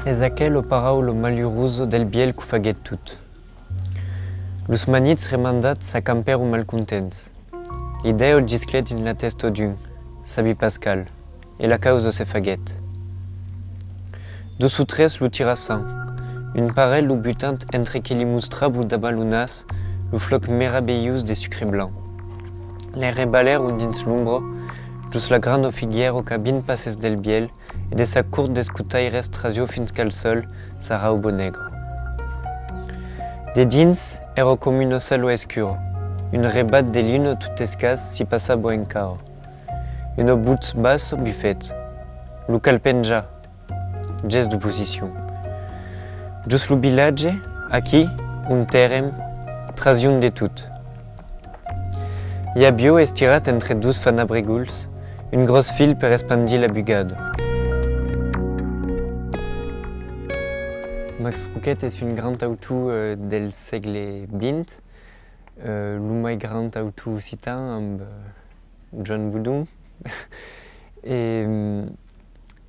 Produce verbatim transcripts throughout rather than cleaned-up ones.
Es aquela paraula malurosa del bièlh qu'o faguèt tot. Los manits remandats s'acampèron malcontents. L'idèa gisclèt dins la tèsta d'un, sabi pas qual, e la causa se faguèt. Dos o tres lo tirassan, un parelh lo butant entre que li mostrava davant lo nas lo flòc meravelhós de sucre blanc. L'enrebalèron dins l'ombra, jos la granda figuièra qu'a vint passes del bièlh, e de sa cort d'escotaires trasiá fins qu'al sòl sa rauba negra. Dedins èra coma una sala escura, un rebat de luna tot escàs s'i passava encara. Una votz bassa bufèt: lo cal penjar, ges d'oposicion. Jos lo vilatge, aquí, ont èrem, trasián de tot. I aviá estirat entre dos fanabrigols un gròs fil per espandir la bugada. Max Rouquet es un grand autor, eh, del sègle vint, eh, lo mai grand autor occitan amb, eh, Joan Bodon. E, mm,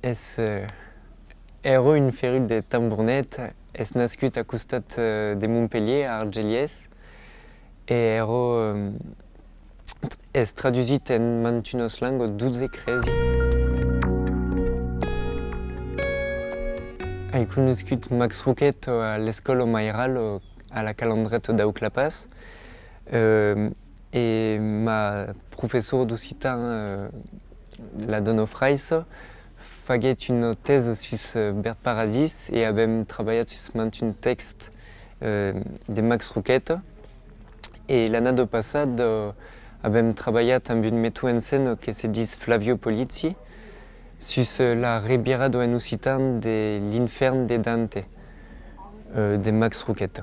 es, eh, èra un ferrut de Tambornet, es nascut a costat, eh, de Montpelhièr, a Argelièrs, e èra, eh, es tradusit en mantunas langas, dotze cresi. Ai conoscut Max Rouquet a l'escòla mairala, a la Calandreta dau Clapàs, eh, e ma professora d'occitan, eh, la dòna Fraissa, faguèt una tèsa sus, eh, Bèrt Paradís e avèm trabalhat sus mantun tèxt, eh, de Max Rouquet. E l'annada passada, eh, avèm trabalhat amb un meton en scèna que se ditz Flavio Polizzi, sus, eh, la revirada en occitan de l'Infèrn de Dante, eh, de Max Rouquet.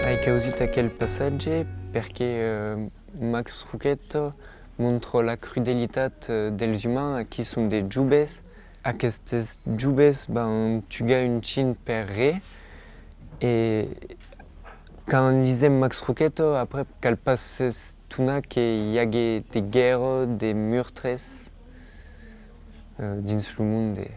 Ai causit aquel passatge perque, eh, Max Rouquet mòstra la crudelitat, eh, dels umans. Aquí son de joves. Aquestes joves van tugar un chin per re. E quand lisèm Max Rouquet, après, cal pas s'estonar que i ague de guèrra, de murtres, eh, dins lo monde.